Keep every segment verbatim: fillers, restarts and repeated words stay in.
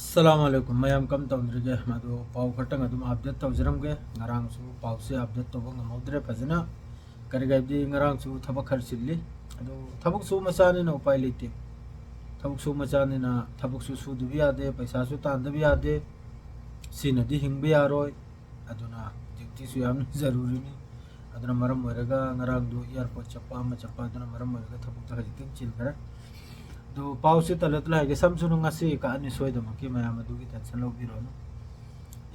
ꯑꯁꯂꯥꯃꯨ ꯑꯂꯥꯏꯀꯨꯝ꯫ ꯃꯌꯥꯝ ꯀꯝ ꯇꯧꯗ꯭ꯔꯤꯒꯦ? ꯑꯗꯨ ꯄꯥꯎ ꯈꯛꯇꯪ ꯑꯗꯨꯝ ꯑꯞꯗꯦꯠ ꯇꯧꯖꯔꯝꯒꯦ꯫ ꯉꯔꯥꯡꯁꯨ ꯄꯥꯎꯁꯦ ꯑꯞꯗꯦꯠ ꯇꯧꯕ ꯉꯝꯍꯧꯗ꯭ꯔꯦ ꯐꯖꯅ, ꯀꯔꯤꯒꯤ ꯍꯥꯏꯕꯗꯤ ꯉꯔꯥꯡꯁꯨ ꯊꯕꯛ ꯈꯔ ꯆꯤꯜꯂꯤ꯫ ꯑꯗꯨ ꯊꯕꯛ ꯁꯨꯕ ꯃꯆꯥꯅꯤꯅ ꯎꯄꯥꯏ ꯂꯩꯇꯦ꯫ ꯊꯕꯛ ꯁꯨꯕ ꯃꯆꯥꯅꯤꯅ ꯊꯕꯛꯁꯨ ꯁꯨꯗꯕ ꯌꯥꯗꯦ, ꯄꯩꯁꯥꯁꯨ ꯇꯥꯟꯗꯕ ꯌꯥꯗꯦ, ꯁꯤꯅꯗꯤ ꯍꯤꯡꯕ ꯌꯥꯔꯣꯏ꯫ ꯑꯗꯨꯅ ꯗ꯭ꯌꯨꯇꯤꯁꯨ ꯌꯥꯝꯅ ꯖꯔꯨꯔꯤꯅꯤ꯫ ꯑꯗꯨꯅ ꯃꯔꯝ ꯑꯣꯏꯔꯒ ꯉꯔꯥꯡꯗꯨ ꯑꯦꯌꯥꯔꯄꯣꯔꯠ ꯆꯠꯄ ꯑꯃ ꯆꯠꯄ, ꯑꯗꯨꯅ ꯃꯔꯝ ꯑꯣꯏꯔꯒ ꯊꯕꯛꯇꯣ ꯈꯖꯤꯛꯇꯪ ꯆꯤꯟꯈ꯭ꯔꯦ꯫ ꯑꯗꯨ ꯄꯥꯎꯁꯤ ꯇꯠꯂ ꯇꯠꯂ ꯍꯥꯏꯒꯦ, ꯁꯝꯁꯨꯅ ꯉꯁꯤ ꯀꯛꯑꯅꯤ ꯁꯣꯏꯗꯃꯛꯀꯤ, ꯃꯌꯥꯝ ꯑꯗꯨꯒꯤ ꯇꯦꯟꯁꯟ ꯂꯧꯕꯤꯔꯨꯔꯅꯨ꯫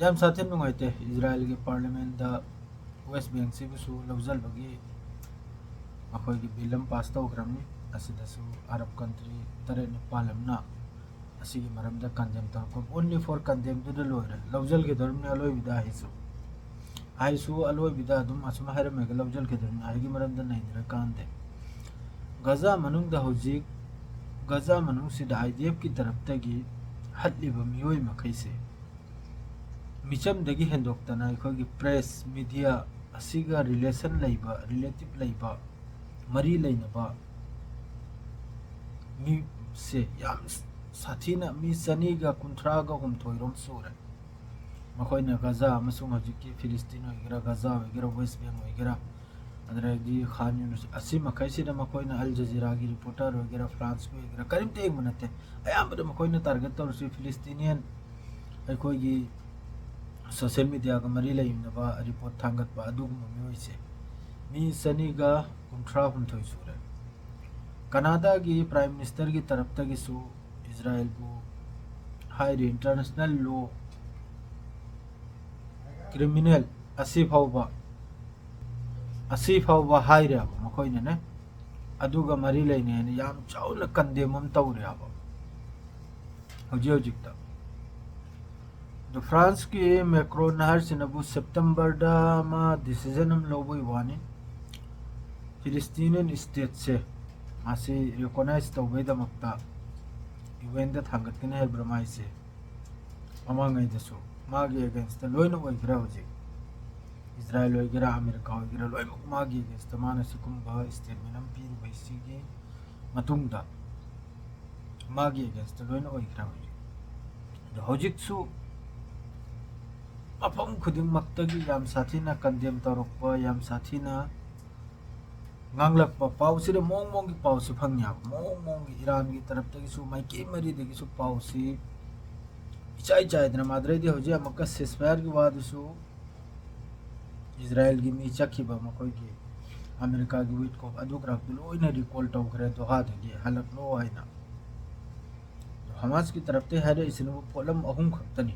ꯌꯥꯝ ꯁꯥꯊꯤꯅ ꯅꯨꯡꯉꯥꯏꯇꯦ, ꯏꯖꯔꯥꯏꯜꯒꯤ ꯄꯥꯔꯂꯤꯌꯥꯃꯦꯟꯗ ꯋꯦꯁ ꯕꯦꯡꯁꯤꯕꯨꯁꯨ ꯂꯧꯁꯤꯟꯕꯒꯤ ꯃꯈꯣꯏꯒꯤ ꯕꯤꯜ ꯑꯃ ꯄꯥꯁ ꯇꯧꯈ꯭ꯔꯕꯅꯤ꯫ ꯑꯁꯤꯗꯁꯨ ꯑꯔꯕ ꯀꯟꯇ꯭ꯔꯤ ꯇꯔꯦꯠ ꯅꯤꯄꯥꯜ ꯑꯃꯅ ꯑꯁꯤꯒꯤ ꯃꯔꯝꯗ ꯀꯟꯗꯦꯝ ꯇꯧꯔꯛꯄ, only for ꯀꯟꯗꯦꯝꯗꯨꯗ ꯂꯣꯏꯔꯦ꯫ ꯂꯧꯁꯤꯟꯒꯗꯧꯔꯤꯕꯅꯤ ꯑꯂꯣꯏꯕꯗ ꯍꯥꯏꯁꯨ, ꯍꯥꯏꯁꯨ ꯑꯂꯣꯏꯕꯗ ꯑꯗꯨꯝ ꯑꯁꯨꯝ ꯍꯥꯏꯔꯝꯃꯒ ꯂꯧꯁꯤꯟꯒꯗꯧꯔꯤꯕꯅꯤ꯫ ꯑꯩꯒꯤ ꯃꯔꯝꯗ ꯅꯩꯅꯔꯀꯥꯟꯗꯦ, ꯒꯖꯥ ꯃꯅꯨꯡꯗ ꯍꯧꯖꯤꯛ, ꯒꯖꯥ ꯃꯅꯨꯡꯁꯤꯗ ꯑꯥꯏ ꯗꯤ ꯑꯦꯐꯀꯤ ꯇꯔꯞꯇꯒꯤ ꯍꯠꯂꯤꯕ ꯃꯤꯑꯣꯏ ꯃꯈꯩꯁꯦ ꯃꯤꯆꯝꯗꯒꯤ ꯍꯦꯟꯗꯣꯛꯇꯅ ꯑꯩꯈꯣꯏꯒꯤ ꯄ꯭ꯔꯦꯁ, ꯃꯤꯗꯤꯌꯥ ꯑꯁꯤꯒ ꯔꯤꯂꯦꯁꯟ ꯂꯩꯕ, ꯔꯤꯂꯦꯇꯤꯞ ꯂꯩꯕ, ꯃꯔꯤ ꯂꯩꯅꯕ ꯃꯤꯁꯦ ꯌꯥꯝ ꯁꯥꯊꯤꯅ, ꯃꯤ ꯆꯅꯤꯒ ꯀꯨꯟꯊ꯭ꯔꯥꯒ ꯍꯨꯝꯗꯣꯏꯔꯣꯝ ꯁꯨꯔꯦ꯫ ꯃꯈꯣꯏꯅ ꯒꯖꯥ ꯑꯃꯁꯨꯡ ꯍꯧꯖꯤꯛꯀꯤ ꯐꯤꯂꯤꯁꯇꯤꯟ ꯑꯣꯏꯒꯦꯔꯥ, ꯒꯖꯥ ꯑꯣꯏꯒꯦꯔꯥ, ꯋꯦꯁ ꯕꯦꯡ ꯑꯣꯏꯒꯦꯔꯥ, ꯑꯗꯨꯗꯒꯤ ꯈꯥꯟ ꯌꯨꯅꯤꯁ, ꯑꯁꯤ ꯃꯈꯩꯁꯤꯗ ꯃꯈꯣꯏꯅ ꯑꯜ ꯖꯖꯤꯔꯥꯒꯤ ꯔꯤꯄꯣꯔꯇꯔ ꯑꯣꯏꯒꯦꯔꯥ, ꯐ꯭ꯔꯥꯟꯁꯀꯤ ꯑꯣꯏꯒꯦꯔꯥ, ꯀꯔꯤꯝꯇ ꯌꯦꯡꯕ ꯅꯠꯇꯦ꯫ ꯑꯌꯥꯝꯕꯗ ꯃꯈꯣꯏꯅ ꯇꯥꯔꯒꯦꯠ ꯇꯧꯔꯤꯁꯤ ꯐꯤꯂꯤꯁꯇꯤꯅꯤꯌꯟ, ꯑꯩꯈꯣꯏꯒꯤ ꯁꯣꯁꯦꯜ ꯃꯤꯗꯤꯌꯥꯒ ꯃꯔꯤ ꯂꯩꯅꯕ ꯔꯤꯄꯣꯔꯠ ꯊꯥꯡꯒꯠꯄ ꯑꯗꯨꯒꯨꯝꯕ ꯃꯤꯑꯣꯏꯁꯦ ꯃꯤ ꯆꯅꯤꯒ ꯀꯨꯟꯊ꯭ꯔꯥ ꯍꯨꯝꯗꯣꯏ ꯁꯨꯔꯦ꯫ ꯀꯅꯥꯗꯥꯒꯤ ꯄ꯭ꯔꯥꯏꯝ ꯃꯤꯅꯤꯁꯇꯔꯒꯤ ꯇꯔꯞꯇꯒꯤꯁꯨ ꯏꯖꯔꯥꯏꯜꯕꯨ ꯍꯥꯏꯔꯤ, ꯏꯟꯇꯔꯅꯦꯁꯅꯦꯜ ꯂꯣ ꯀ꯭ꯔꯤꯃꯤꯅꯦꯜ ꯑꯁꯤ ꯐꯥꯎꯕ, ꯑꯁꯤ ꯐꯥꯎꯕ ꯍꯥꯏꯔꯦꯕ ꯃꯈꯣꯏꯅꯅꯦ꯫ ꯑꯗꯨꯒ ꯃꯔꯤ ꯂꯩꯅꯩꯅ ꯌꯥꯝ ꯆꯥꯎꯅ ꯀꯟꯗꯦꯝ ꯑꯃ ꯇꯧꯔꯦꯕ ꯍꯧꯖꯤꯛ ꯍꯧꯖꯤꯛꯇ꯫ ꯑꯗꯣ ꯐ꯭ꯔꯥꯟꯁꯀꯤ ꯃꯦꯀ꯭ꯔꯣꯟ ꯍꯥꯏꯔꯤꯁꯤꯅꯕꯨ ꯁꯦꯞꯇꯦꯝꯕꯔꯗ ꯑꯃ ꯗꯤꯁꯤꯖꯟ ꯑꯃ ꯂꯧꯕꯒꯤ ꯋꯥꯅꯤ꯫ ꯐꯤꯂꯤꯁꯇꯤꯅꯤꯌꯟ ꯁ꯭ꯇꯦꯠꯁꯦ ꯃꯥꯁꯤ ꯔꯤꯀꯣꯅꯥꯏꯖ ꯇꯧꯕꯒꯤꯗꯃꯛꯇ ꯌꯨ ꯑꯦꯟꯗ ꯊꯥꯡꯒꯠꯀꯅꯤ ꯍꯥꯏꯕ꯭ꯔꯥ ꯃꯥꯏꯁꯦ? ꯃꯃꯥꯡꯉꯩꯗꯁꯨ ꯃꯥꯒꯤ ꯑꯦꯒꯦꯟꯁꯇ ꯂꯣꯏꯅ ꯑꯣꯏꯈ꯭ꯔꯦ ꯍꯧꯖꯤꯛ꯫ ꯏꯖꯔꯥꯏꯜ ꯑꯣꯏꯒꯦꯔꯥ, ꯑꯃꯦꯔꯤꯀꯥ ꯑꯣꯏꯒꯦꯔꯥ, ꯂꯣꯏꯅꯃꯛ ꯃꯥꯒꯤ ꯑꯦꯒꯦꯟꯁꯇ ꯃꯥꯅ ꯁꯤꯒꯨꯝꯕ ꯁ꯭ꯇꯦꯠꯃꯦꯟ ꯑꯃ ꯄꯤꯔꯨꯕꯁꯤꯒꯤ ꯃꯇꯨꯡꯗ ꯃꯥꯒꯤ ꯑꯦꯒꯦꯟꯁꯇ ꯂꯣꯏꯅ ꯑꯣꯏꯈ꯭ꯔꯦ ꯍꯧꯖꯤꯛ꯫ ꯍꯧꯖꯤꯛꯁꯨ ꯃꯐꯝ ꯈꯨꯗꯤꯡꯃꯛꯇꯒꯤ ꯌꯥꯝ ꯁꯥꯊꯤꯅ ꯀꯟꯗꯦꯝ ꯇꯧꯔꯛꯄ, ꯌꯥꯝ ꯁꯥꯊꯤꯅ ꯉꯥꯡꯂꯛꯄ, ꯄꯥꯎꯁꯤꯗ ꯃꯑꯣꯡ ꯃꯑꯣꯡꯒꯤ ꯄꯥꯎꯁꯤ ꯐꯪꯉꯦꯕ꯫ ꯃꯑꯣꯡ ꯃꯑꯣꯡꯒꯤ ꯏꯔꯥꯟꯒꯤ ꯇꯔꯞꯇꯒꯤꯁꯨ, ꯃꯥꯏꯀꯩ ꯃꯔꯤꯗꯒꯤꯁꯨ ꯄꯥꯎꯁꯤ ꯏꯆꯥꯏ ꯆꯥꯏꯗꯅ꯫ ꯃꯥꯗ꯭ꯔꯩꯗꯤ ꯍꯧꯖꯤꯛ ꯑꯃꯨꯛꯀ ceasefire ꯒꯤ ꯋꯥꯗꯨꯁꯨ ꯏꯖꯔꯥꯏꯜꯒꯤ ꯃꯤ ꯆꯠꯈꯤꯕ, ꯃꯈꯣꯏꯒꯤ ꯑꯃꯦꯔꯤꯀꯥꯒꯤ ꯋꯤꯠꯀꯣꯐ ꯑꯗꯨ ꯈꯔꯗꯨ ꯂꯣꯏꯅ recall ꯇꯧꯈ꯭ꯔꯦ ꯗꯣꯍꯥꯗꯒꯤ ꯍꯜꯂꯛꯂꯣ ꯍꯥꯏꯅ꯫ ꯑꯗꯣ ꯍꯃꯥꯁꯀꯤ ꯇꯔꯞꯇꯒꯤ ꯍꯥꯏꯔꯛꯏꯁꯤꯅꯕꯨ ꯄꯣꯠꯂꯝ ꯑꯍꯨꯝ ꯈꯛꯇꯅꯤ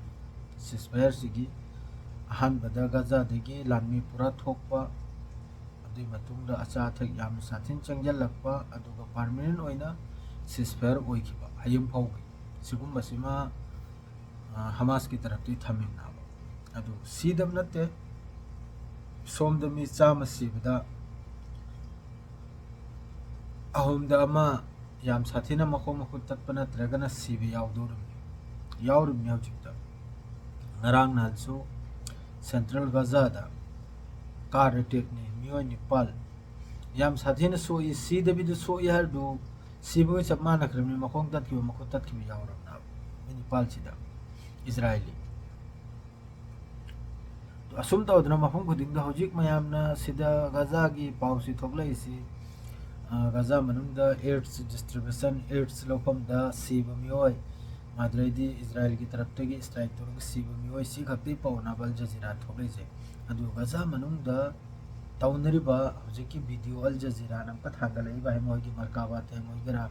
ceasefire ꯁꯤꯒꯤ꯫ ꯑꯍꯥꯟꯕꯗ ꯒꯖꯥꯗꯒꯤ ꯂꯥꯟꯃꯤ ꯄꯨꯔꯥ ꯊꯣꯛꯄ, ꯑꯗꯨꯒꯤ ꯃꯇꯨꯡꯗ ꯑꯆꯥ ꯑꯊꯛ ꯌꯥꯝꯅ ꯁꯥꯊꯤꯅ ꯆꯪꯁꯤꯜꯂꯛꯄ, ꯑꯗꯨꯒ permanent ꯑꯣꯏꯅ ceasefire ꯑꯣꯏꯈꯤꯕ ꯍꯌꯦꯡ ꯐꯥꯎꯒꯤ꯫ ꯁꯤꯒꯨꯝꯕꯁꯤꯃ, ꯑ, ꯍꯃꯥꯁꯀꯤ ꯇꯔꯞꯇꯒꯤ ꯊꯝꯃꯤꯕꯅꯦꯕ꯫ ꯑꯗꯨ ꯁꯤꯗꯕ ꯅꯠꯇꯦ, ꯁꯣꯝꯗ ꯃꯤ ꯆꯥꯝꯃ ꯁꯤꯕꯗ ꯑꯍꯨꯝꯗ ꯑꯃ ꯌꯥꯝ ꯁꯥꯊꯤꯅ ꯃꯈꯣꯡ ꯃꯈꯨꯠ ꯇꯠꯄ ꯅꯠꯇ꯭ꯔꯒꯅ ꯁꯤꯕ ꯌꯥꯎꯗꯧꯔꯤꯕꯅꯤ, ꯌꯥꯎꯔꯤꯕꯅꯤ ꯍꯧꯖꯤꯛꯇ꯫ ꯉꯔꯥꯡ ꯅꯍꯥꯟꯁꯨ central ꯒꯖꯥꯗ car attack ꯅꯤ, ꯃꯤꯑꯣꯏ ꯅꯤꯄꯥꯜ ꯌꯥꯝ ꯁꯥꯊꯤꯅ ꯁꯣꯛꯏ꯫ ꯁꯤꯗꯕꯤꯗ ꯁꯣꯛꯏ ꯍꯥꯏꯔꯗꯨ ꯁꯤꯕꯒ ꯆꯞ ꯃꯥꯟꯅꯈ꯭ꯔꯕꯅꯤ, ꯃꯈꯣꯡ ꯇꯠꯈꯤꯕ, ꯃꯈꯨꯠ ꯇꯠꯈꯤꯕ ꯌꯥꯎꯔꯕꯅꯦꯕ ꯃꯤ ꯅꯤꯄꯥꯜꯁꯤꯗ, ꯏꯖꯔꯥꯏꯂꯤ꯫ ꯑꯗꯣ ꯑꯁꯨꯝ ꯇꯧꯗꯅ ꯃꯐꯝ ꯈꯨꯗꯤꯡꯗ ꯍꯧꯖꯤꯛ ꯃꯌꯥꯝꯅ ꯁꯤꯗ ꯒꯖꯥꯒꯤ ꯄꯥꯎꯁꯤ ꯊꯣꯛꯂꯛꯏꯁꯤ, ꯑ, ꯒꯖꯥ ꯃꯅꯨꯡꯗ aids distribution, aids ꯂꯧꯐꯝꯗ ꯁꯤꯕ ꯃꯤꯑꯣꯏ, ꯃꯥꯗ꯭ꯔꯩꯗꯤ ꯏꯖꯔꯥꯏꯜꯒꯤ ꯇꯔꯞꯇꯒꯤ strike ꯇꯧꯔꯒ ꯁꯤꯕ ꯃꯤꯑꯣꯏ ꯁꯤ ꯈꯛꯇꯒꯤ ꯄꯥꯎꯅꯦꯕ ꯑꯜ ꯖꯖꯤꯔꯥ ꯊꯣꯛꯂꯛꯏꯁꯦ꯫ ꯑꯗꯨ ꯒꯖꯥ ꯃꯅꯨꯡꯗ ꯇꯧꯅꯔꯤꯕ ꯍꯧꯖꯤꯛꯀꯤ video ꯑꯜ ꯖꯖꯤꯔꯥꯅ ꯑꯃꯨꯛꯀ ꯊꯥꯡꯒꯠꯂꯛꯏꯕ ꯍꯥꯏ, ꯃꯣꯏꯒꯤ ꯃꯔꯀꯥꯕꯥꯠ ꯍꯥꯏ, ꯃꯣꯏꯒꯤꯔꯥ,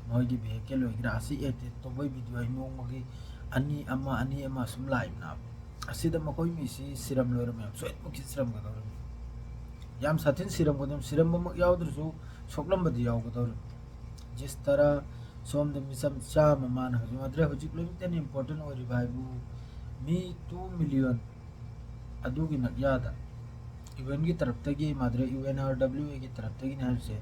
ꯃꯣꯏꯒꯤ vehicle ꯑꯣꯏꯒꯦꯔꯥ, ꯑꯁꯤ attack ꯇꯧꯕꯒꯤ video ꯍꯥꯏ ꯅꯣꯡꯃꯒꯤ ꯑꯅꯤ ꯑꯃ, ꯑꯅꯤ ꯑꯃ ꯁꯨꯝ ꯂꯥꯛꯏꯕꯅꯦꯕ꯫ ꯑꯁꯤꯗ ꯃꯈꯣꯏ ꯃꯤꯁꯤ ꯁꯤꯔꯝꯂꯣꯏꯔꯝꯃꯦ, ꯁꯣꯏꯗꯅꯃꯛꯀꯤ ꯁꯤꯔꯝꯒꯗꯧꯔꯤꯕꯅꯤ꯫ ꯌꯥꯝ ꯁꯥꯊꯤꯅ ꯁꯤꯔꯝꯒꯗꯧꯔꯤꯕꯅꯤ, ꯁꯤꯔꯝꯕꯃꯛ ꯌꯥꯎꯗ꯭ꯔꯁꯨ ꯁꯣꯛꯂꯝꯕꯗꯤ ꯌꯥꯎꯒꯗꯧꯔꯤꯕꯅꯤ꯫ ꯖꯤꯁ ꯇꯔꯥ, ꯁꯣꯝꯗ ꯃꯤꯆꯝ ꯆꯥꯝꯃ ꯃꯥꯅ ꯍꯧꯖꯤꯛ ꯃꯥꯗ꯭ꯔꯦ꯫ ꯍꯧꯖꯤꯛ ꯂꯣꯏꯅꯃꯛꯇ ꯍꯦꯟꯅ important ꯑꯣꯏꯔꯤꯕ ꯍꯥꯏꯕꯨ ꯃꯤ two million ꯑꯗꯨꯒꯤ ꯅꯛꯌꯥꯗ UNꯒꯤ ꯇꯔꯞꯇꯒꯤ, ꯃꯥꯗ꯭ꯔꯦ, UNRWAꯒꯤ ꯇꯔꯞꯇꯒꯤꯅꯤ ꯍꯥꯏꯕꯁꯦ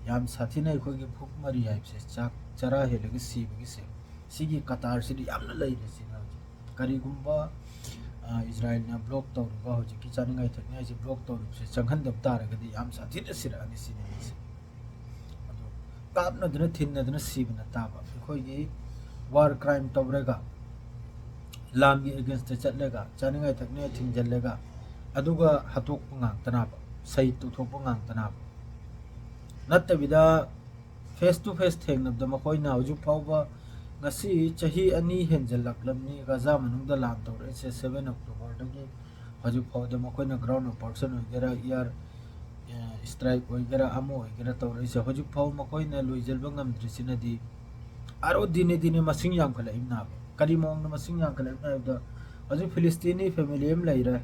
ꯌꯥꯝ ꯁꯥꯊꯤꯅ ꯑꯩꯈꯣꯏꯒꯤ ꯐꯨꯛ ꯃꯔꯤ ꯍꯥꯏꯕꯁꯦ, ꯆꯥꯛ ꯆꯔꯥ ꯍꯦꯜꯂꯒ ꯁꯤꯕꯒꯤꯁꯦ, ꯁꯤꯒꯤ ꯀꯇꯥꯔꯁꯤꯗ ꯌꯥꯝꯅ ꯂꯩꯔꯦ ꯁꯤꯅ ꯍꯧꯖꯤꯛ꯫ ꯀꯔꯤꯒꯨꯝꯕ, ꯑ, ꯏꯖꯔꯥꯏꯜꯅ block ꯇꯧꯔꯤꯕ ꯍꯧꯖꯤꯛꯀꯤ ꯆꯥꯅꯤꯡꯉꯥꯏ ꯊꯛꯅꯤꯡꯉꯥꯏꯁꯦ block ꯇꯧꯔꯤꯕꯁꯦ ꯆꯪꯍꯟꯗꯕ ꯇꯥꯔꯒꯗꯤ ꯌꯥꯝ ꯁꯥꯊꯤꯅ ꯁꯤꯔꯛꯑꯅꯤ ꯁꯤꯅꯤ ꯃꯤꯁꯦ꯫ ꯑꯗꯨ ꯀꯥꯞꯅꯗꯅ ꯊꯤꯟꯅꯗꯅ ꯁꯤꯕ ꯅꯠꯇꯕ, ꯑꯩꯈꯣꯏꯒꯤ war crime ꯇꯧꯔꯒ ꯂꯥꯟꯒꯤ ꯑꯦꯒꯦꯟꯁꯇ ꯆꯠꯂꯒ, ꯆꯥꯅꯤꯡꯉꯥꯏ ꯊꯛꯅꯤꯡꯉꯥꯏ ꯊꯤꯡꯖꯤꯜꯂꯒ, ꯑꯗꯨꯒ ꯍꯥꯠꯇꯣꯛꯄ ꯉꯥꯛꯇꯅꯕ, ꯁꯍꯤꯗ ꯇꯧꯊꯣꯛꯄ ꯉꯥꯛꯇꯅꯕ꯫ ꯅꯠꯇꯕꯤꯗ ꯐꯦꯁ ꯇꯨ ꯐꯦꯁ ꯊꯦꯡꯅꯕꯗ ꯃꯈꯣꯏꯅ ꯍꯧꯖꯤꯛ ꯐꯥꯎꯕ, ꯉꯁꯤ ꯆꯍꯤ ꯑꯅꯤ ꯍꯦꯟꯖꯜꯂꯛꯂꯕꯅꯤ ꯒꯥꯖꯥ ꯃꯅꯨꯡꯗ ꯂꯥꯟ ꯇꯧꯔꯛꯏꯁꯦ, ꯁꯚꯦꯟ ꯑꯣꯛꯇꯣꯕꯔꯗꯒꯤ ꯍꯧꯖꯤꯛ ꯐꯥꯎꯗ ꯃꯈꯣꯏꯅ ꯒ꯭ꯔꯥꯎꯟ ꯑꯣꯄꯔꯦꯁꯟ ꯑꯣꯏꯒꯦꯔꯥ, ꯏꯌꯥꯔ ꯏꯁꯇ꯭ꯔꯥꯏꯛ ꯑꯣꯏꯒꯦꯔꯥ, ꯑꯃ ꯑꯣꯏꯒꯦꯔꯥ ꯇꯧꯔꯛꯏꯁꯦ, ꯍꯧꯖꯤꯛ ꯐꯥꯎ ꯃꯈꯣꯏꯅ ꯂꯣꯏꯁꯤꯟꯕ ꯉꯝꯗ꯭ꯔꯤꯁꯤꯅꯗꯤ ꯑꯥꯔꯣ ꯗꯤꯅꯦ ꯗꯤꯅꯦ ꯃꯁꯤꯡ ꯌꯥꯝꯈꯠꯂꯛꯏꯕꯅꯕ꯫ ꯀꯔꯤ ꯃꯑꯣꯡꯗ ꯃꯁꯤꯡ ꯌꯥꯝꯈꯠꯂꯛꯏꯕꯅꯣ ꯍꯥꯏꯕꯗ, ꯍꯧꯖꯤꯛ ꯐꯤꯂꯤꯁꯇꯤꯅꯤ ꯐꯦꯃꯤꯂꯤ ꯑꯃ ꯂꯩꯔꯦ,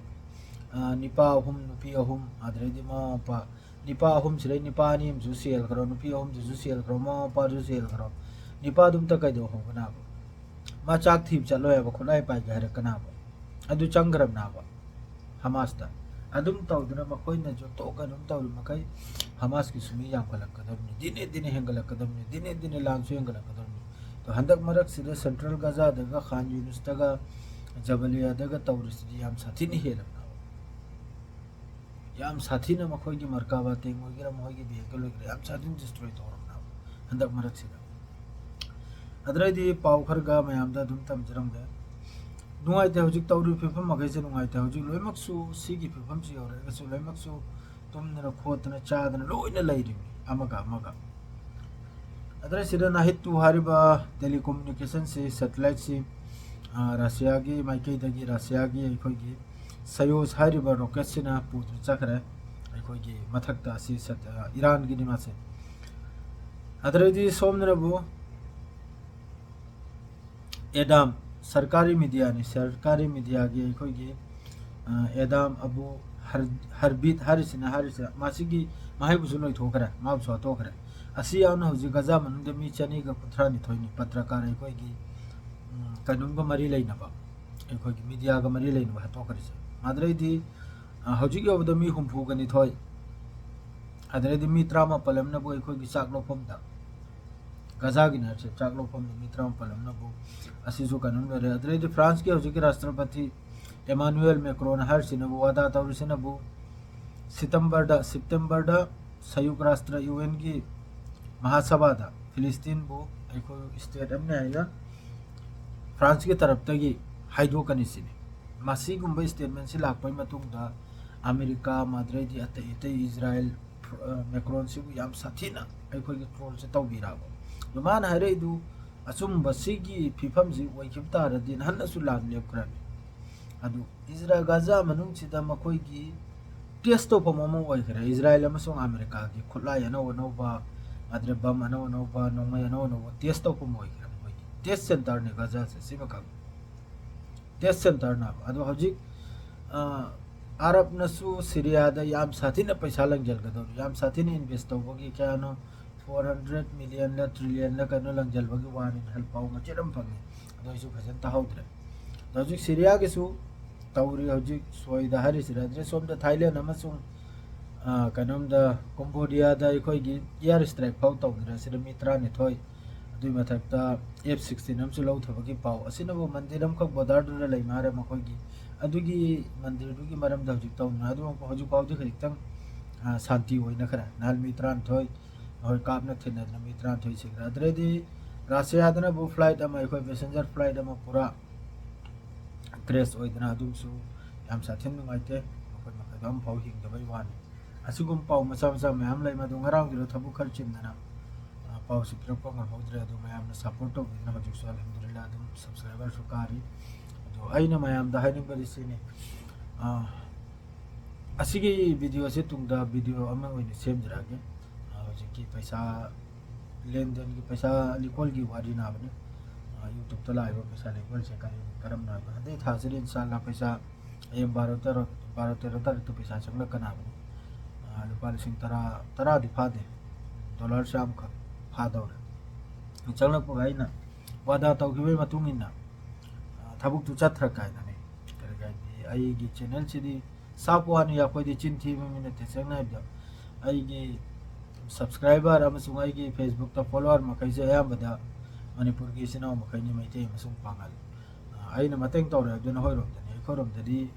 ꯑ, ꯅꯤꯄꯥ ꯑꯍꯨꯝ, ꯅꯨꯄꯤ ꯑꯍꯨꯝ, ꯑꯗꯨꯗꯩꯗꯤ ꯃꯃꯥ ꯃꯄꯥ, ꯅꯤꯄꯥ ꯑꯍꯨꯝꯁꯤꯗꯩ ꯅꯤꯄꯥ ꯑꯅꯤ ꯑꯃꯁꯨ ꯁꯤꯍꯟꯈ꯭ꯔꯣ, ꯅꯨꯄꯤ ꯑꯍꯨꯝꯗꯨꯁꯨ ꯁꯤꯍꯟꯈ꯭ꯔꯣ, ꯃꯃꯥ ꯃꯄꯥꯗꯨꯁꯨ ꯁꯤꯍꯟꯈ꯭ꯔꯣ, ꯅꯤꯄꯥꯗꯨ ꯑꯝꯇ ꯀꯩꯗꯧꯍꯧꯕꯅꯕ? ꯃꯥ ꯆꯥꯛ ꯊꯤꯕ ꯆꯠꯂꯣꯏ ꯍꯥꯏꯕ, ꯈꯨꯠꯂꯥꯏ ꯄꯥꯏꯒꯦ ꯍꯥꯏꯔꯛꯀꯅꯕ꯫ ꯑꯗꯨ ꯆꯪꯈ꯭ꯔꯕꯅꯕ ꯍꯃꯥꯁꯇ꯫ ꯑꯗꯨꯝ ꯇꯧꯗꯅ ꯃꯈꯣꯏꯅꯁꯨ ꯇꯣꯛ ꯑꯗꯨꯝ ꯇꯧꯔꯤ ꯃꯈꯩ ꯍꯃꯥꯁꯀꯤꯁꯨ ꯃꯤ ꯌꯥꯝꯈꯠꯂꯛꯀꯗꯕꯅꯤ, ꯗꯤꯅꯦ ꯗꯤꯅꯦ ꯍꯦꯟꯒꯠꯂꯛꯀꯗꯕꯅꯤ, ꯗꯤꯅꯦ ꯗꯤꯅꯦ ꯂꯥꯟꯁꯨ ꯍꯦꯟꯒꯠꯂꯛꯀꯗꯕꯅꯤ꯫ ꯑꯗꯣ ꯍꯟꯗꯛ ꯃꯔꯛꯁꯤꯗ ꯁꯦꯟꯇ꯭ꯔꯦꯜ ꯒꯖꯥꯗꯒ, ꯈꯥꯟ ꯌꯨꯅꯤꯁꯇꯒ, ꯖꯕꯂꯤꯌꯥꯗꯒ ꯇꯧꯔꯤꯁꯤꯗꯤ ꯌꯥꯝ ꯁꯥꯊꯤꯅ ꯍꯦꯜꯂꯕꯅꯦꯕ꯫ ꯌꯥꯝ ꯁꯥꯊꯤꯅ ꯃꯈꯣꯏꯒꯤ ꯃꯔꯀꯥꯕꯥ ꯇꯦꯡ ꯑꯣꯏꯒꯦꯔꯥ, ꯃꯈꯣꯏꯒꯤ ꯚꯦꯍꯤꯀꯜ ꯑꯣꯏꯒꯦꯔꯥ, ꯌꯥꯝ ꯁꯥꯊꯤꯅ ꯗꯤꯁꯇ꯭ꯔꯣꯏ ꯇꯧꯔꯕꯅꯦꯕ ꯍꯟꯗꯛ ꯃꯔꯛꯁꯤꯗ꯫ ꯑꯗꯨꯗꯩꯗꯤ ꯄꯥꯎ ꯈꯔꯒ ꯃꯌꯥꯝꯗ ꯑꯗꯨꯝ ꯇꯝꯖꯔꯝꯒꯦ꯫ ꯅꯨꯡꯉꯥꯏꯇꯦ, ꯍꯧꯖꯤꯛ ꯇꯧꯔꯤꯕ ꯐꯤꯕꯝ ꯃꯈꯩꯁꯦ ꯅꯨꯡꯉꯥꯏꯇꯦ꯫ ꯍꯧꯖꯤꯛ ꯂꯣꯏꯅꯃꯛꯁꯨ ꯁꯤꯒꯤ ꯐꯤꯕꯝꯁꯤ ꯌꯧꯔꯛꯑꯒꯁꯨ ꯂꯣꯏꯅꯃꯛꯁꯨ ꯇꯨꯝꯗꯅ ꯈꯣꯠꯇꯅ ꯆꯥꯗꯅ ꯂꯣꯏꯅ ꯂꯩꯔꯤꯕꯅꯤ ꯑꯃꯒ ꯑꯃꯒ꯫ ꯑꯗꯨꯗ ꯁꯤꯗ ꯅꯥꯍꯤꯠ ꯇꯨ ꯍꯥꯏꯔꯤꯕ ꯇꯦꯂꯤꯀꯣꯃ꯭ꯌꯨꯅꯤꯀꯦꯁꯟꯁꯤ, ꯁꯦꯇꯦꯂꯥꯏꯠꯁꯤ, ꯑ, ꯔꯁꯤꯌꯥꯒꯤ ꯃꯥꯏꯀꯩꯗꯒꯤ, ꯔꯁꯤꯌꯥꯒꯤ ꯑꯩꯈꯣꯏꯒꯤ ꯁꯌꯣꯖ ꯍꯥꯏꯔꯤꯕ ꯔꯣꯀꯦꯠꯁꯤꯅ ꯄꯨꯗꯨꯅ ꯆꯠꯈ꯭ꯔꯦ ꯑꯩꯈꯣꯏꯒꯤ ꯃꯊꯛꯇ꯫ ꯑꯁꯤ ꯁꯦꯠ-, ꯑ, ꯏꯔꯥꯟꯒꯤꯅꯤ ꯃꯥꯁꯦ꯫ ꯑꯗꯨꯗꯩꯗꯤ ꯁꯣꯝꯗꯅꯕꯨ ꯑꯦꯗꯥꯝ, ꯁꯔꯀꯥꯔꯤ ꯃꯤꯗꯤꯌꯥꯅꯤ, ꯁꯔꯀꯥꯔꯤ ꯃꯤꯗꯤꯌꯥꯒꯤ ꯑꯩꯈꯣꯏꯒꯤ, ꯑ, ꯑꯦꯗꯥꯝ ꯑꯕꯨ ꯍꯔ-, ꯍꯔꯕꯤꯠ ꯍꯥꯏꯔꯤꯁꯤꯅ ꯍꯥꯏꯔꯤꯁꯦ, ꯃꯁꯤꯒꯤ ꯃꯍꯩꯕꯨꯁꯨ ꯂꯣꯏꯊꯣꯛꯈ꯭ꯔꯦ, ꯃꯥꯕꯨꯁꯨ ꯍꯥꯠꯇꯣꯛꯈ꯭ꯔꯦ꯫ ꯑꯁꯤ ꯌꯥꯎꯅ ꯍꯧꯖꯤꯛ ꯒꯖꯥ ꯃꯅꯨꯡꯗ ꯃꯤ ꯆꯅꯤꯒ ꯀꯨꯟꯊ꯭ꯔꯥ ꯅꯤꯊꯣꯏꯅꯤ ꯄꯇ꯭ꯔꯀꯥꯔ ꯑꯩꯈꯣꯏꯒꯤ, ꯎꯝ, ꯀꯩꯅꯣꯝꯒ ꯃꯔꯤ ꯂꯩꯅꯕ, ꯑꯩꯈꯣꯏꯒꯤ ꯃꯤꯗꯤꯌꯥꯒ ꯃꯔꯤ ꯂꯩꯅꯕ ꯍꯥꯠꯇꯣꯛꯈ꯭ꯔꯤꯁꯦ꯫ ꯑꯗꯨꯗꯩꯗꯤ, ꯑ, ꯍꯧꯖꯤꯛ ꯌꯧꯕꯗ ꯃꯤ ꯍꯨꯝꯐꯨꯒ ꯅꯤꯊꯣꯏ, ꯑꯗꯨꯗꯩꯗꯤ ꯃꯤ ꯇꯔꯥꯃꯥꯄꯜ ꯑꯃꯅꯕꯨ ꯑꯩꯈꯣꯏꯒꯤ ꯆꯥꯛ ꯂꯧꯐꯝꯗ, ꯒꯖꯥꯒꯤ ꯅꯔꯁꯁꯦ ꯆꯥꯛ ꯂꯧꯐꯝꯗ ꯃꯤ ꯇꯔꯥꯃꯥꯄꯜ ꯑꯃꯅꯕꯨ, ꯑꯁꯤꯁꯨ ꯀꯩꯅꯣꯝ ꯂꯩꯔꯦ꯫ ꯑꯗꯨꯗꯩꯗꯤ ꯐ꯭ꯔꯥꯟꯁꯀꯤ ꯍꯧꯖꯤꯛꯀꯤ ꯔꯥꯁꯇ꯭ꯔꯄꯇꯤ ꯏꯃꯥꯅꯨꯑꯦꯜ ꯃꯦꯀ꯭ꯔꯣꯟ ꯍꯥꯏꯔꯤꯁꯤꯅꯕꯨ, ꯋꯥꯗꯥ ꯇꯧꯔꯤꯁꯤꯅꯕꯨ, ꯁꯤꯇꯝꯕꯔꯗ, ꯁꯦꯞꯇꯦꯝꯕꯔꯗ ꯁꯌꯨꯛ ꯔꯥꯁꯇ꯭ꯔ, ꯌꯨ ꯑꯦꯟꯒꯤ ꯃꯍꯥꯁꯚꯥꯗ ꯐꯤꯂꯤꯁꯇꯤꯟꯕꯨ ꯑꯩꯈꯣꯏ ꯁ꯭ꯇꯦꯠ ꯑꯃꯅꯤ ꯍꯥꯏꯅ ꯐ꯭ꯔꯥꯟꯁꯀꯤ ꯇꯔꯞꯇꯒꯤ ꯍꯥꯏꯗꯣꯛꯀꯅꯤ ꯁꯤꯅꯤ꯫ ꯃꯁꯤꯒꯨꯝꯕ statement ꯁꯤ ꯂꯥꯛꯄꯒꯤ ꯃꯇꯨꯡꯗ ꯑꯃꯦꯔꯤꯀꯥ, ꯃꯗ꯭ꯔꯩꯗꯤ ꯑꯇꯩ ꯑꯇꯩ ꯏꯖꯔꯥꯏꯜ, ꯑ, ꯃꯦꯀ꯭ꯔꯣꯟꯁꯤꯕꯨ ꯌꯥꯝ ꯁꯥꯊꯤꯅ ꯑꯩꯈꯣꯏꯒꯤ troll ꯁꯦ ꯇꯧꯕꯤꯔꯛꯑꯕ꯫ ꯑꯗꯣ ꯃꯥꯅ ꯍꯥꯏꯔꯛꯏꯗꯨ ꯑꯆꯨꯝꯕ ꯁꯤꯒꯤ ꯐꯤꯕꯝꯁꯤ ꯑꯣꯏꯈꯤꯕ ꯇꯥꯔꯗꯤ ꯅꯍꯥꯟꯅꯁꯨ ꯂꯥꯟ ꯂꯦꯞꯈ꯭ꯔꯅꯤ꯫ ꯑꯗꯨ ꯏꯖꯔꯥꯏꯜ ꯒꯥꯖꯥ ꯃꯅꯨꯡꯁꯤꯗ ꯃꯈꯣꯏꯒꯤ test ꯇꯧꯐꯝ ꯑꯃ ꯑꯣꯏꯈ꯭ꯔꯦ꯫ ꯏꯖꯔꯥꯏꯜ ꯑꯃꯁꯨꯡ ꯑꯃꯦꯔꯤꯀꯥꯒꯤ ꯈꯨꯠꯂꯥꯏ ꯑꯅꯧ ꯑꯅꯧꯕ, ꯑꯗꯨꯗ bomb ꯑꯅꯧ ꯑꯅꯧꯕ, ꯅꯣꯡꯃꯩ ꯑꯅꯧ ꯑꯅꯧꯕ test ꯇꯧꯐꯝ ꯑꯣꯏꯈ꯭ꯔꯦ꯫ ꯃꯈꯣꯏꯒꯤ test centre ꯅꯤ ꯒꯥꯖꯥꯁꯦ, ꯁꯤꯃꯈꯛ test centre ꯅꯦꯕ꯫ ꯑꯗꯣ ꯍꯧꯖꯤꯛ, ꯑ, ꯑꯔꯕꯅꯁꯨ ꯁꯤꯔꯤꯌꯥꯗ ꯌꯥꯝ ꯁꯥꯊꯤꯅ ꯄꯩꯁꯥ ꯂꯪꯁꯤꯟꯒꯗꯧꯔꯤ, ꯌꯥꯝ ꯁꯥꯊꯤꯅ invest ꯇꯧꯕꯒꯤ ꯀꯌꯥꯅꯣ, four hundred million ꯂ trillion ꯂ ꯀꯩꯅꯣ ꯂꯪꯁꯤꯟꯕꯒꯤ ꯋꯥꯅꯤ ꯍꯥꯏꯅ ꯄꯥꯎ ꯃꯆꯦꯠ ꯑꯃ ꯐꯪꯉꯤ꯫ ꯑꯗꯣ ꯑꯩꯁꯨ ꯐꯖꯅ ꯇꯥꯍꯧꯗ꯭ꯔꯦ꯫ ꯑꯗꯣ ꯍꯧꯖꯤꯛ ꯁꯤꯔꯤꯌꯥꯒꯤꯁꯨ ꯇꯧꯔꯤ, ꯍꯧꯖꯤꯛ ꯁꯣꯏꯗ ꯍꯥꯏꯔꯤꯁꯤꯗ, ꯑꯗꯨꯗꯩ ꯁꯣꯝꯗ ꯊꯥꯏꯂꯦꯟ ꯑꯃꯁꯨꯡ, ꯑ, ꯀꯩꯅꯣꯝꯗ, ꯀꯣꯝꯕꯣꯗꯤꯌꯥꯗ ꯑꯩꯈꯣꯏꯒꯤ air strike ꯐꯥꯎ ꯇꯧꯗꯅ ꯁꯤꯗ ꯃꯤ ꯇꯔꯥꯅꯤꯊꯣꯏ, ꯑꯗꯨꯒꯤ ꯃꯊꯛꯇ F sixteen ꯑꯃꯁꯨ ꯂꯧꯊꯕꯒꯤ ꯄꯥꯎ꯫ ꯑꯁꯤꯅꯕꯨ ꯃꯟꯗꯤꯔ ꯑꯃꯈꯛ border ꯗꯨꯗ ꯂꯩ ꯃꯥꯜꯂꯦ ꯃꯈꯣꯏꯒꯤ꯫ ꯑꯗꯨꯒꯤ ꯃꯟꯗꯤꯔꯗꯨꯒꯤ ꯃꯔꯝꯗ ꯍꯧꯖꯤꯛ ꯇꯧꯅ, ꯑꯗꯨ ꯍꯧꯖꯤꯛ ꯐꯥꯎꯗꯤ ꯈꯖꯤꯛꯇꯪ, ꯑ, ꯁꯥꯟꯇꯤ ꯑꯣꯏꯅꯈ꯭ꯔꯦ꯫ ꯅꯍꯥꯟ ꯃꯤ ꯇꯔꯥꯅꯤꯊꯣꯏ ꯃꯈꯣꯏ ꯀꯥꯞꯅ ꯊꯤꯟꯅꯗꯅ ꯃꯤ ꯇꯔꯥꯅꯤꯊꯣꯏ ꯁꯤꯈ꯭ꯔꯦ꯫ ꯑꯗꯨꯗꯩꯗꯤ ꯔꯁꯤꯌꯥꯗꯅꯕꯨ flight ꯑꯃ, ꯑꯩꯈꯣꯏ passenger flight ꯑꯃ ꯄꯨꯔꯥ crash ꯑꯣꯏꯗꯅ ꯑꯗꯨꯝꯁꯨ ꯌꯥꯝ ꯁꯥꯊꯤꯅ ꯅꯨꯡꯉꯥꯏꯇꯦ꯫ ꯃꯈꯣꯏ ꯃꯈꯩꯗꯣ ꯑꯃꯐꯥꯎ ꯍꯤꯡꯗꯕꯩ ꯋꯥꯅꯤ꯫ ꯑꯁꯤꯒꯨꯝꯕ ꯄꯥꯎ ꯃꯆꯥ ꯃꯆꯥ ꯃꯌꯥꯝ ꯂꯩ, ꯃꯗꯨ ꯉꯔꯥꯡꯒꯤꯗꯣ ꯊꯕꯛ ꯈꯔ ꯆꯤꯟꯗꯅ, ꯑ, ꯄꯥꯎꯁꯤ ꯄꯤꯔꯛꯄ ꯉꯝꯍꯧꯗ꯭ꯔꯦ꯫ ꯑꯗꯨ ꯃꯌꯥꯝꯅ support ꯇꯧꯕꯤꯗꯨꯅ ꯍꯧꯖꯤꯛꯁꯨ ꯑꯜꯍꯝꯗꯨꯂꯤꯜꯂꯥ ꯑꯗꯨꯝ subscriber ꯁꯨ ꯀꯥꯔꯤ꯫ ꯑꯗꯣ ꯑꯩꯅ ꯃꯌꯥꯝꯗ ꯍꯥꯏꯅꯤꯡꯕꯗꯤ ꯁꯤꯅꯤ, ꯑ, ꯑꯁꯤꯒꯤ video ꯁꯦ ꯇꯨꯡꯗ video ꯑꯃ ꯑꯣꯏꯅ ꯁꯦꯝꯖꯔꯛꯑꯒꯦ꯫ ꯑ, ꯍꯧꯖꯤꯛꯀꯤ ꯄꯩꯁꯥ ꯂꯦꯟꯗꯦꯟꯒꯤ, ꯄꯩꯁꯥ ꯂꯤꯀꯣꯜꯒꯤ ꯋꯥꯔꯤ ꯅꯥꯕꯅꯤ꯫ ꯑ, YouTube ꯇ ꯂꯥꯛꯏꯕ ꯄꯩꯁꯥ ꯂꯤꯀꯣꯜꯁꯦ ꯀꯔꯤ ꯀꯔꯝꯅ ꯍꯥꯏꯕ? ꯍꯟꯗꯛ ꯊꯥꯁꯤꯗ ꯏꯟꯁꯥꯜꯂꯥ ꯄꯩꯁꯥ ꯍꯌꯦꯡ ꯕꯥꯔꯣ ꯇꯔꯥ, ꯕꯥꯔꯣ ꯇꯦꯔꯣ ꯇꯥꯔꯤꯛꯇ ꯄꯩꯁꯥ ꯆꯪꯂꯛꯀꯅꯕꯅꯤ꯫ ꯑ, ꯂꯨꯄꯥ ꯂꯤꯁꯤꯡ ꯇꯔꯥ, ꯇꯔꯥꯗꯤ ꯐꯥꯗꯦ, dollar ꯆꯥꯝꯃꯈꯛ ꯐꯥꯗꯧꯔꯦ꯫ ꯆꯪꯂꯛꯄꯒ ꯑꯩꯅ ꯋꯥꯗꯥ ꯇꯧꯈꯤꯕꯒꯤ ꯃꯇꯨꯡ ꯏꯟꯅ, ꯑ, ꯊꯕꯛꯇꯨ ꯆꯠꯊ꯭ꯔ ꯀꯥꯏꯅꯅꯦ꯫ ꯀꯔꯤ ꯍꯥꯏꯗꯤ, ꯑꯩꯒꯤ channel ꯁꯤꯗꯤ ꯁꯥꯞ ꯋꯥꯅꯤ, ꯑꯩꯈꯣꯏꯗꯤ ꯆꯤꯟ ꯊꯤꯕ ꯃꯤ ꯅꯠꯇꯦ꯫ ꯁꯦꯡꯅ ꯍꯥꯏꯕꯗ, ꯑꯩꯒꯤ subscriber ꯑꯃꯁꯨꯡ ꯑꯩꯒꯤ Facebook ꯇ follower ꯃꯈꯩꯁꯦ ꯑꯌꯥꯝꯕꯗ ꯃꯅꯤꯄꯨꯔꯒꯤ ꯏꯆꯤꯟ ꯏꯅꯥꯎ ꯃꯈꯩꯅꯤ, ꯃꯩꯇꯩ ꯑꯃꯁꯨꯡ ꯄꯥꯉꯜ꯫ ꯑ, ꯑꯩꯅ ꯃꯇꯦꯡ ꯇꯧꯔꯦ ꯍꯥꯏꯕꯗꯨ ꯅꯈꯣꯏꯔꯣꯝꯗꯅꯤ꯫ ꯑꯩꯈꯣꯏꯔꯣꯝꯗꯗꯤ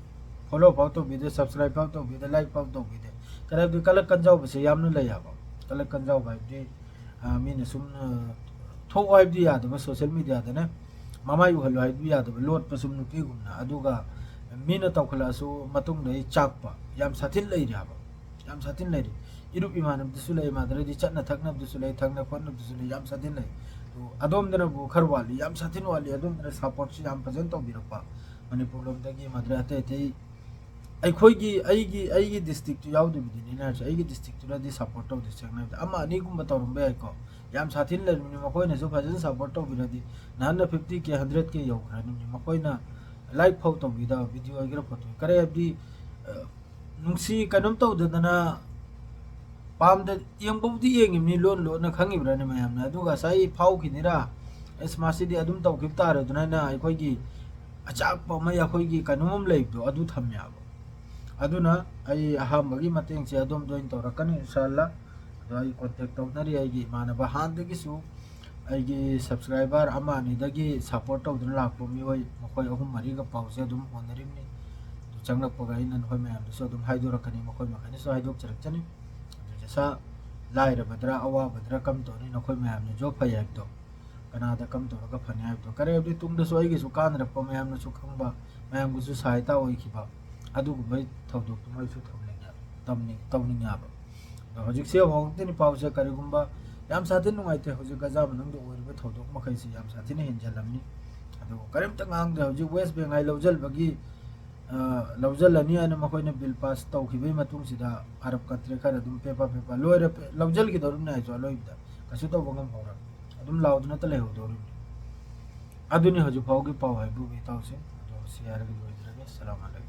follow ꯐꯥꯎ ꯇꯧꯕꯤꯗꯦ, subscribe ꯐꯥꯎ ꯇꯧꯕꯤꯗꯦ, like ꯐꯥꯎ ꯇꯧꯕꯤꯗꯦ꯫ ꯀꯔꯤ ꯍꯥꯏꯕꯗꯤ, ꯀꯂꯛ ꯀꯟꯖꯥꯎꯕꯁꯦ ꯌꯥꯝꯅ ꯂꯩ ꯍꯥꯏꯕ꯫ ꯀꯂꯛ ꯀꯟꯖꯥꯎꯕ ꯍꯥꯏꯕꯗꯤ, ꯑ, ꯃꯤꯅ ꯁꯨꯝ, ꯑ, ꯊꯣꯛꯑꯣ ꯍꯥꯏꯕꯗꯤ ꯌꯥꯗꯕ, social media ꯗꯅꯦ꯫ ꯃꯃꯥꯏ ꯎꯍꯜꯂꯨ ꯍꯥꯏꯕꯗꯨ ꯌꯥꯗꯕ, ꯂꯣꯠꯄꯁꯨ ꯅꯨꯄꯤꯒꯨꯝꯅ꯫ ꯑꯗꯨꯒ ꯃꯤꯅ ꯇꯧꯈꯠꯂꯛꯑꯁꯨ ꯃꯇꯨꯡꯗ ꯑꯩ ꯆꯥꯛꯄ, ꯌꯥꯝ ꯁꯥꯊꯤꯅ ꯂꯩꯔꯤ ꯍꯥꯏꯕ, ꯌꯥꯝ ꯁꯥꯊꯤꯅ ꯂꯩꯔꯤ꯫ ꯏꯔꯨꯞ ꯏꯃꯥꯟꯅꯕꯗꯨꯁꯨ ꯂꯩ, ꯃꯥꯗꯔꯗꯤ ꯆꯠꯅ ꯊꯛꯅꯕꯗꯨꯁꯨ ꯂꯩ, ꯊꯛꯅ ꯈꯣꯠꯅꯕꯗꯨꯁꯨ ꯂꯩ, ꯌꯥꯝ ꯁꯥꯊꯤꯅ ꯂꯩ꯫ ꯑꯗꯣ ꯑꯗꯣꯝꯗꯅꯕꯨ ꯈꯔ ꯋꯥꯠꯂꯤ, ꯌꯥꯝ ꯁꯥꯊꯤꯅ ꯋꯥꯠꯂꯤ꯫ ꯑꯗꯣꯝꯗꯅ ꯁꯞꯄꯣꯔꯠꯁꯨ ꯌꯥꯝ ꯐꯖꯅ ꯇꯧꯕꯤꯔꯛꯄ, ꯃꯅꯤꯄꯨꯔ ꯂꯣꯝꯗꯒꯤ ꯃꯥꯗꯔ ꯑꯇꯩ ꯑꯇꯩ ꯑꯩꯈꯣꯏꯒꯤ, ꯑꯩꯒꯤ, ꯑꯩꯒꯤ ꯗꯤꯁꯇ꯭ꯔꯤꯛꯇꯨ ꯌꯥꯎꯗꯕꯤꯗꯅꯤꯅ ꯍꯥꯏꯔꯁꯨ, ꯑꯩꯒꯤ ꯗꯤꯁꯇ꯭ꯔꯤꯛꯇꯨꯗꯗꯤ ꯁꯞꯄꯣꯔꯠ ꯇꯧꯗꯦ꯫ ꯁꯦꯡꯅ ꯍꯥꯏꯕꯗ ꯑꯃ ꯑꯅꯤꯒꯨꯝꯕ ꯇꯧꯔꯝꯕ ꯌꯥꯏꯀꯣ, ꯌꯥꯝ ꯁꯥꯊꯤꯅ ꯂꯩꯔꯕꯅꯤ꯫ ꯃꯈꯣꯏꯅꯁꯨ ꯐꯖꯅ ꯁꯞꯄꯣꯔꯠ ꯇꯧꯕꯤꯔꯗꯤ, ꯅꯍꯥꯟꯅ ꯐꯤꯐꯇꯤ ꯀꯦ, ꯍꯟꯗ꯭ꯔꯦꯠ ꯀꯦ ꯌꯧꯈ꯭ꯔꯅꯤ꯫ ꯃꯈꯣꯏꯅ ꯂꯥꯏꯛ ꯐꯥꯎ ꯇꯧꯕꯤꯗꯕ, ꯚꯤꯗꯤꯑꯣ ꯑꯣꯏꯒꯦꯔꯥ ꯐꯣꯇꯣ, ꯀꯔꯤ ꯍꯥꯏꯕꯗꯤ, ꯑ, ꯅꯨꯡꯁꯤ ꯀꯩꯅꯣꯝ ꯇꯧꯗꯗꯅ ꯄꯥꯝꯗ ꯌꯦꯡꯕꯕꯨꯗꯤ ꯌꯦꯡꯉꯤꯕꯅꯤ, ꯂꯣꯟ ꯂꯣꯟꯅ ꯈꯪꯉꯤꯕ꯭ꯔꯥꯅꯦ ꯃꯌꯥꯝꯅ? ꯑꯗꯨꯒ ꯉꯁꯥꯏ ꯐꯥꯎꯈꯤꯅꯤꯔꯥ, ꯑꯁ, ꯃꯥꯁꯤꯗꯤ ꯑꯗꯨꯝ ꯇꯧꯈꯤꯕ ꯇꯥꯔꯦ ꯑꯗꯨꯅ ꯑꯩꯈꯣꯏꯒꯤ ꯑꯆꯥꯛꯄ ꯑꯃ, ꯑꯩꯈꯣꯏꯒꯤ ꯀꯩꯅꯣꯝ ꯑꯃ ꯂꯩꯕꯗꯣ, ꯑꯗꯨ ꯊꯝꯃꯦꯕ꯫ ꯑꯗꯨꯅ ꯑꯩ ꯑꯍꯥꯟꯕꯒꯤ ꯃꯇꯦꯡꯁꯦ ꯑꯗꯣꯝꯗ ꯑꯣꯏꯅ ꯇꯧꯔꯛꯀꯅꯤ, ꯏꯟꯁꯥꯜꯂꯥ꯫ ꯑꯗꯣ ꯑꯩ ꯀꯣꯟꯇꯦꯛ ꯇꯧꯅꯔꯤ, ꯑꯩꯒꯤ ꯏꯃꯥꯟꯅꯕ ꯍꯥꯟꯅꯗꯒꯤꯁꯨ ꯑꯩꯒꯤ ꯁꯕꯁꯀ꯭ꯔꯥꯏꯕꯔ ꯑꯃ ꯑꯅꯤꯗꯒꯤ ꯁꯞꯄꯣꯔꯠ ꯇꯧꯗꯨꯅ ꯂꯥꯛꯄ ꯃꯤꯑꯣꯏ ꯃꯈꯣꯏ ꯑꯍꯨꯝ ꯃꯔꯤꯒ ꯄꯥꯎꯁꯦ ꯑꯗꯨꯝ ꯍꯣꯠꯅꯔꯤꯕꯅꯤ꯫ ꯑꯗꯨ ꯆꯪꯂꯛꯄꯒ ꯑꯩꯅ ꯅꯈꯣꯏ ꯃꯌꯥꯝꯗꯁꯨ ꯑꯗꯨꯝ ꯍꯥꯏꯗꯣꯔꯛꯀꯅꯤ, ꯃꯈꯣꯏ ꯃꯈꯩꯅꯁꯨ ꯍꯥꯏꯗꯣꯛꯆꯔꯛꯆꯅꯤ꯫ ꯑꯗꯨ ꯖꯁꯥ ꯂꯥꯏꯔꯕꯗ꯭ꯔꯥ ꯑꯋꯥꯕꯗ꯭ꯔꯥ ꯀꯝ ꯇꯧꯅꯤ, ꯅꯈꯣꯏ ꯃꯌꯥꯝꯅ ꯖꯣꯕ ꯐꯩ ꯍꯥꯏꯕꯗꯣ, ꯀꯅꯥꯗ ꯀꯝ ꯇꯧꯔꯒ ꯐꯅꯤ ꯍꯥꯏꯕꯗꯣ, ꯀꯔꯤ ꯍꯥꯏꯕꯗꯤ ꯇꯨꯡꯗꯁꯨ ꯑꯩꯒꯤꯁꯨ ꯀꯥꯟꯅꯔꯛꯄ, ꯃꯌꯥꯝꯅꯁꯨ ꯈꯪꯕ, ꯃꯌꯥꯝꯒꯤꯁꯨ ꯁꯍꯥꯌꯇꯥ ꯑꯣꯏꯈꯤꯕ, ꯑꯗꯨꯒꯨꯝꯕ ꯊꯧꯗꯣꯛꯇꯨꯃ ꯑꯩꯁꯨ ꯊꯧꯅꯤꯡꯉꯦ, ꯇꯝꯅꯤꯡ-, ꯇꯧꯅꯤꯡꯉꯦ ꯍꯥꯏꯕ꯫ ꯑꯗꯣ ꯍꯧꯖꯤꯛꯁꯦ ꯍꯧꯔꯛꯇꯣꯏꯅꯤ ꯄꯥꯎꯁꯦ꯫ ꯀꯔꯤꯒꯨꯝꯕ ꯌꯥꯝ ꯁꯥꯊꯤꯅ ꯅꯨꯡꯉꯥꯏꯇꯦ, ꯍꯧꯖꯤꯛ ꯒꯖꯥ ꯃꯅꯨꯡꯗ ꯑꯣꯏꯔꯤꯕ ꯊꯧꯗꯣꯛ ꯃꯈꯩꯁꯤ ꯌꯥꯝ ꯁꯥꯊꯤꯅ ꯍꯦꯟꯖꯜꯂꯝꯅꯤ꯫ ꯑꯗꯨꯕꯨ ꯀꯔꯤꯝꯇ ꯉꯥꯡꯗ꯭ꯔꯦ꯫ ꯍꯧꯖꯤꯛ ꯋꯦꯁ ꯕꯦꯡꯒꯥꯜ ꯂꯧꯁꯤꯟꯕꯒꯤ, ꯑ, ꯂꯧꯁꯤꯜꯂꯅꯤ ꯍꯥꯏꯅ ꯃꯈꯣꯏꯅ ꯕꯤꯜ ꯄꯥꯁ ꯇꯧꯈꯤꯕꯒꯤ ꯃꯇꯨꯡꯁꯤꯗ ꯑꯔꯕ ꯀꯟꯇ꯭ꯔꯤ ꯈꯔ ꯑꯗꯨꯝ ꯄꯦꯄꯥ ꯄꯦꯄꯥ ꯂꯣꯏꯔꯦ, ꯄꯦ-, ꯂꯧꯁꯤꯟꯈꯤꯗꯧꯔꯤꯕꯅꯤ ꯍꯥꯏꯁꯨ ꯑꯂꯣꯏꯕꯗ ꯀꯩꯁꯨ ꯇꯧꯕ ꯉꯝꯍꯧꯔꯣꯏ꯫ ꯑꯗꯨꯝ ꯂꯥꯎꯗꯨꯅꯇ ꯂꯩꯍꯧꯗꯧꯔꯤꯕꯅꯤ꯫ ꯑꯗꯨꯅꯤ ꯍꯧꯖꯤꯛ ꯐꯥꯎꯒꯤ ꯄꯥꯎ ꯍꯥꯏꯕꯨ, ꯏꯇꯥꯎꯁꯤꯡ꯫ ꯑꯗꯣ ꯁꯤ ꯍꯥꯏꯔꯒ ꯂꯣꯏꯖꯔꯒꯦ꯫ ꯑꯁꯂꯥꯃꯨ ꯑꯂꯩꯀꯨꯝ꯫